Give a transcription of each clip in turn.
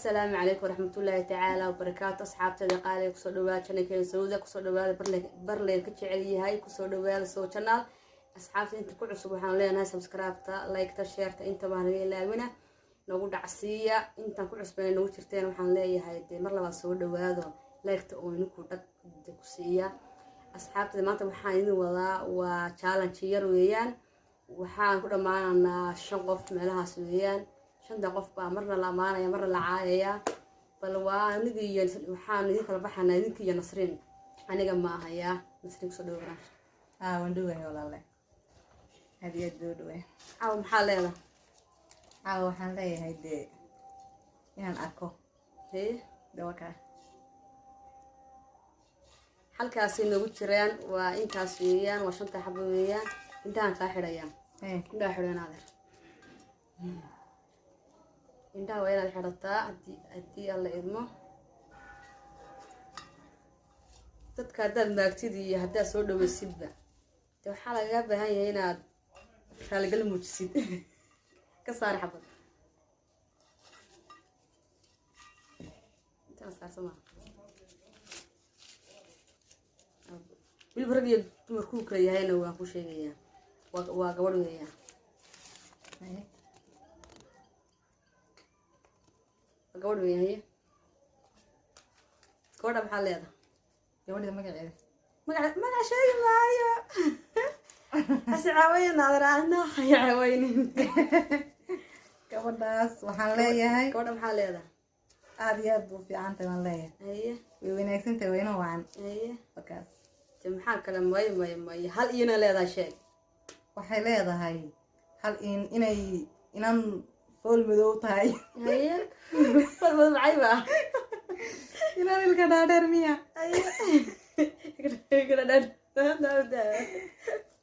Asalaamu calaykum waraxmatullaahi tacaala wabarakaatu. Asxaabteeda qaaliga, kusoo dhawaada channelkeena Sawda, kusoo dhawaada barleen ka jecel yahay, kusoo dhawaada sow channel. Asxaabta inta ku cusub waxaan leenahay subscribe-ta, like-ta, share-ta, intaba naga ilaawina, nagu dhacsiiya. Intaan ku cusbana nagu jirteen waxaan leeyahay dee mar labaad soo dhawaado, like-ta oo ninku dhag ku siiya. Asxaabteeda, maanta waxaan idin wadaa waa challenge yar weeyaan. Waxaan ku dhammaananaa shan qof meelahaas weeyaan. Shanta qof baa marna la amaanaya, marna la caayaya. Bal waa aniga iyo waxaan idin kala baxanaa idinka iyo Nasriin. Aniga ma ahayaa Nasriin? Kusoo dhawo barnaamijka. Aa, waan dhoway walaale, aad iyo aad buu dhoway. Caawa maxaa leedahay? Caawa waxaan leeyahay dee inaan arko. Haye. Dawakaa. Halkaasay noogu jiraan, waa intaas weeyaan, waa shanta xabo weeyaan. Indhahaan kaa xidhayaa. Indhaha xidho inaadeer, indhaha waa inaad xidhataa haddii Alla idmo. Dadka haddaad maagtid iyo haddaad soo dhaweysidba dee waxaa lagaga baahan yahay inaad raaligal muujisid. Ka saar xabad, intaan saarsa maa. Weliba rag iyo dumar kuu kala yahayna waan ku sheegayaa. Waa gabadh weeyaan. Waa gabadh weeyaan. Haye, gabadha maxaa leedahay? Gabadhida magaceeda? Magaca sheegi maayo, hase caawaya naadir ana hay caawaynin. Gabadhaas waxaan leeyahay Gabadha maxaa leedahay? Aad iyo aad buu fiican tahay waan leeyahay. Haye. Way wanaagsan tahay, wayna wacan. Haye. Wakaas. Te maxaa kale? May may may, hal iyana leedahay sheeg. Waxay leedahay hal in inay inan fool madow tahay. Haye, walbad macayba. Inan ilka dhaadheer miya? Haye.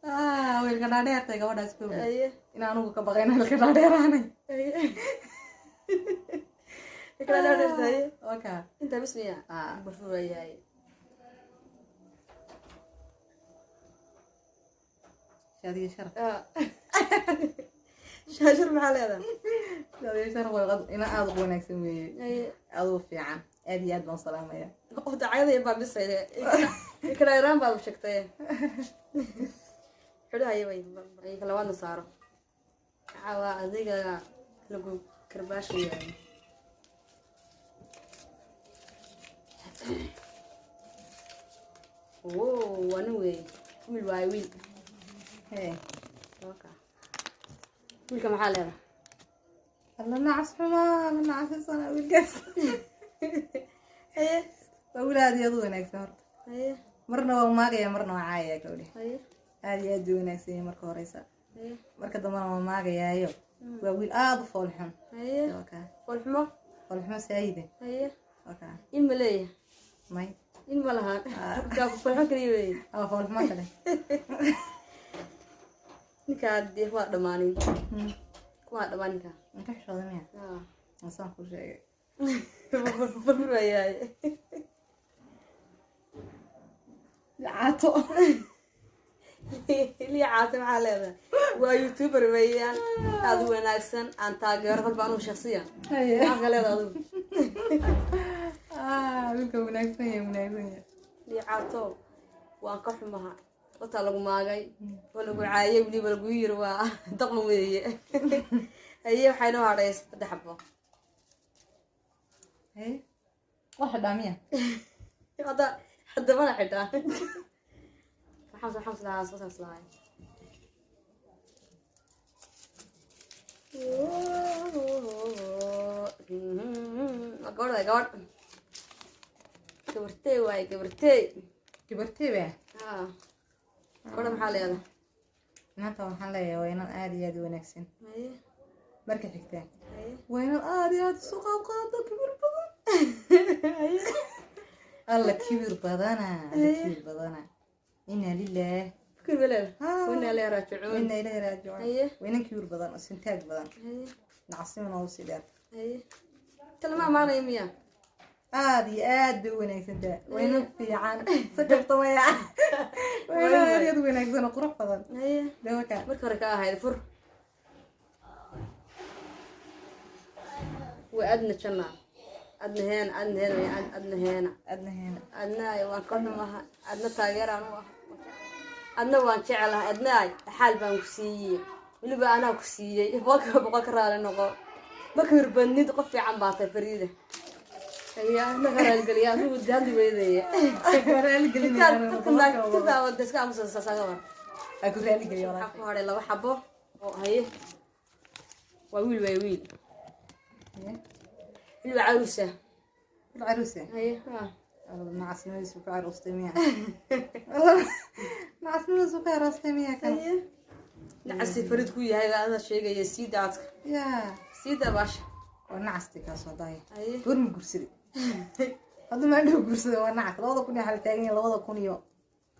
Ah, way ilka dhaadheer tahay gabadhaas kow. Haye. In anugu ka baqayna ilka dhaadheeraanay. Haye, kala dhaadheerta. Haye. Wakaa. Intaa bis miya? Ah. Barfurayahay. Shaadiyo sharaf. Shaashir maxaa leedahay? Shaadiyo sharaf waa inan aada ugu wanaagsan weeye. Haye. Aada u fiican, aad iyo aad baan u salaamaya. Qof dacayada baabisay kala iraan baad sheegtay. Xidhahay way ay kala waadna saaro. Caawa adiga lagu karbaashayaa. Oo waa nin weeye, wiil waaye, wiil. Hee. Waka. Wiilka maxaa leedahay? Alla nacas xumaa, alla nacasisana wiilkaas. Haye. Waa wiil aad iyo aad u wanaagsan horta. Haye. Marna waa maagaya, marna waa caayaya gabadhi. Haye. Aad iyo aad buu wanaagsan yahay marka horeysa. Haye. Marka dambena waa maagayaayo, waa wiil aada u fool xun. Haye. Wakaa. Foolxumo. Foolxumo saayide. Haye. Wakaa. In ma leeyahay? May. In ma lahaan? Kaa foolxumo kaliya weeye. Ama foolxumo kale. Ninkaa dee waa dhammaanin, waa dhammaan ninkaa. Ka xishooda miya? Ah. Masaan ku sheegay. Furfurayaay. Caato. Liya Caate maxaa leedahay? Waa youtuber weeyaan, aada u wanaagsan, aan taageero kolba anugu shaksiyan. Maxaa ka leedahay adigu? Ah, wiilka wanaagsan yahay, wanaagsan yahay. Liya Caato, waan ka xumaha wataa lagu maagay oo lagu caayay, weliba lagu yiri waa daqan weeye. Haye, waxay noo hadhay saddex xabo. Haye, wax xidhaa miya? Hadda haddabana xidhaa waxaan lahaa soo saas lahay. Gabadh waay, gabadh, gabartey waay, gabartey. Gabartey ba. Haa, gabadha maxaa leedahay? Inanta waxaan leeyahay waa inan aad iyo aad u wanaagsan. Haye. Marka xigtaa Haye. waa inan aad iyo aad isu qaadqaado, kibir badan. Alla kibir badana, alla kibir badana, inna lillaah. Fikir ba leedahay? Haa. Winaa lee raajicuun. Inna ilaahi raajicuun. Haye. Waa inan kibir badan oo sintaag badan. Haye. Nacasnimana oo sii dheer. Haye, talama amaanaya miya? Aad iyo aad bay u wanaagsan tahay, waa inan fiican, si kabtamaya, waa inan aad iyo aad u wanaagsan oo qurux badan. Haye. Dawaka. Marka hore ka ahayd fur waa aadna jannaa. Adna heena, adna heena weeyaan, adna heena. Adna heena. Adna waan ka xumaha, adna taageeraan u ah, adna waan jecelahay. Adna xaal baan ku siiyey, weliba anaa ku siiyey 100% ka raali noqo. Ma ka hirbadnid, qof fiican baa tahay. Fariida ayaa adna ka raaligeliya, adigu hadli weydaya. Raaligelinaya. Iska aamusa war. Aa ku raaligeliya. Waxaa Walaashay. Ku hadhay laba xabo oo haye, waa wiil, waay wiil. Wiil waa caruusa. Wiil caruuse. Haye ha. Nacasnimadiisu ku caruustay miya? Nacasnimadiisu ku caruustay miya kan? Haye, nacasi Fariid ku yahay ada sheegaya, sii daadka. Yaa. Sii dabaasha. Waa nacasti kaas wadaay. Haye. Goorma guursaday? Hadda maa dhow guursaday? Waa nacas. 2000 iyo xal taagan yahay, 2000 iyo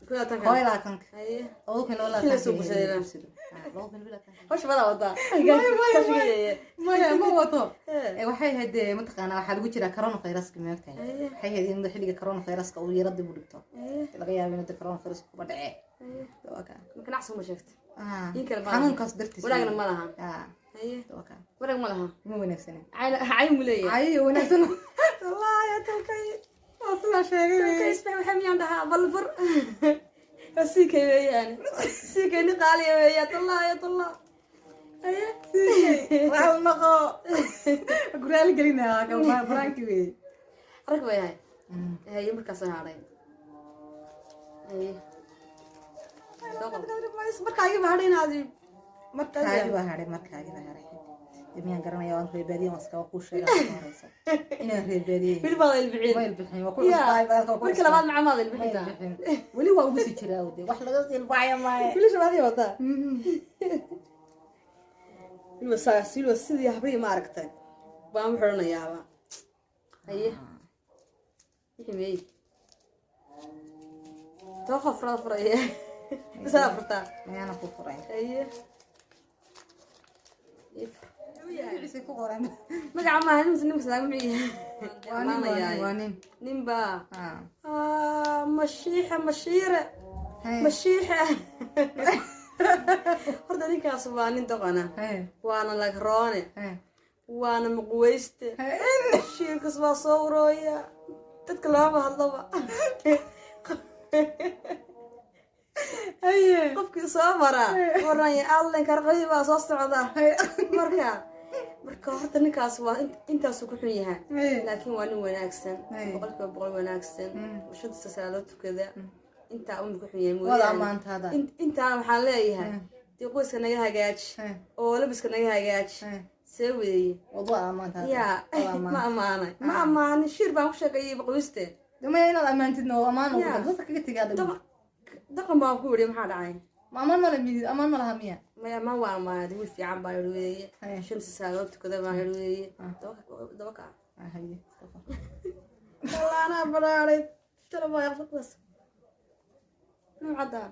21-ka. 21-ka. Haye. 2022. Xilli soo guursaday ba. 2022. Hawsha badaa wadaa. Maya, maya, ma wato. Ee. Waxay ahayd dee, mataqaanaa, waxaa lagu jiraa coronaviruska, ma ogtahay? Haye. Waxay ahayd in xilliga coronaviruska uu yara dib u dhigto. Haye. Laga yaabo inuu coronaviruska kuba dhacee. Haye. Waa kaa. Marka nacsi ma sheegta. Ah, In kale ma laha. Xanuunkaas dartiis. Wanaagna ma laha. Ah, haye. waa kaa. Wanaag ma laha. Ma wanaagsana. Cayn cayn mu leeyahay. Cayo wanaagsan. Wallaahi ya talkay. Waa sidaa sheegay. Talkay isbax, waxay miyaan dhahaa balfur. Waa sii kay weeyaan, sii kay nin qaaliya weeyaan. Tallah ya tallah, haye. Waxaa noqo ku raali gelinaa kan prank-i wey. Rag bay ahay. Haye, markaasoo hadhay, haye. Soo qabo. Markaagii ba hadhay inaad Markaagi baa hadhay, markaagi baa hadhay. Dee miyaan garanaya? Waan reer baadiye, waan iskaba kuu sheegaa marka horeysa inaan reer baadiye. Weli baad ilbixin. Ma ilbixin, waa ku Ya. cusbaay baalka, waa ku Marka cusbaay. labaad maca maad Ma ilbixintaa. ilbixin weli, waa ugu sii jiraa de, wax laga ilbaaya maaye. Weli shabaadii wadaa. Weliba saas, weliba sidii habrihii ma aragtay baan u xidhanayaaba. Haye, wixii meey too furada furaya bisaa furtaa. Mayaana ku furay. Haye. Magaciisa ku qoran. Magaca maaha nin ninka salaam muxuu yahay? Waa nin, waa nin, waa nin. Ninba. Ah. Ah, mashiixa, mashiire. Haye. Mashiixa. Horta ninkaas waa nin doqona. Haye. Waana lagroone. Haye. Waana muqweyste. Haye. Shiirkas waa soo urooya, dadka looma hadlaba. Haye. Qofkii soo maraa waran allen karqadii baa soo socda. Marka horta ninkaas waa intaasuu ku xun yahay. Haye. Laakiin waa nin wanaagsan. Haye. 100% wanaagsan. Shanta salaadood tukada, intaa unu ku xun yahay Wada mooyaane. Ammaantaada. Intaana waxaan leeyahay dee, qoyska naga hagaaji Haye. oo labiska naga hagaaji. Haye. See weeye. Wada ammaantaada. Yaa. Wada Ma ammaanta. ammaanay? Ma ammaanin, shiir baan ku sheegayay qoyste. Maya, inaad ammaantidna waa ammaan. Ya. Dadka kaga tegaa. Dhaqan baan ku yidhi, maxaa dhacay? Ma ammaan mala midid? Ammaan ma laha miya? Maya, ammaan waa ammaanay, wiil fiican baan idhi weeye. Haye. Shanta salaadood tukada baan idhi weeye. Ah. Daba kaca. Ah, haye. Wallaanaa baraaray talabaa nuucadaa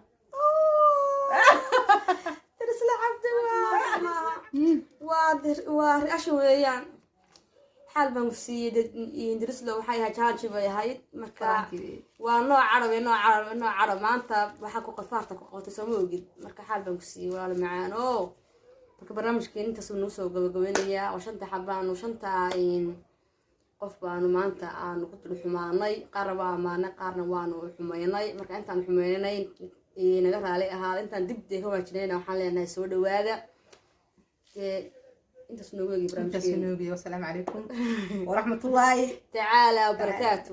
dirisla cabdi waa reaction weeyaan. Xaal baan ku siiyey dirislo, waxay ahayd challenge bay ahayd. Marka waa nooc carabe, nooc carabe, nooc carab. Maanta waxaa ku qafaarta ku qabtay, sooma ogid? Marka xaal baan ku siiyey, walaalo macaan oo. Marka barnaamijkeen intaasuu noo soo gabagabeynayaa oo shanta xabaanu, shanta qof baanu maanta aanu ku dul xumaanay. Qaarna waa amaanay, qaarna waanu xumaynay. Marka intaan xumaynay naga raali ahaada, intaan dib dee ka waajinayna waxaan leenahay soo dhawaada. Dee intaas noogu eegi Intaas barnaamijkeena. Inoogiyo. Wasalaamu calaykum waraxmatullaahi tacaala wabarakaatu.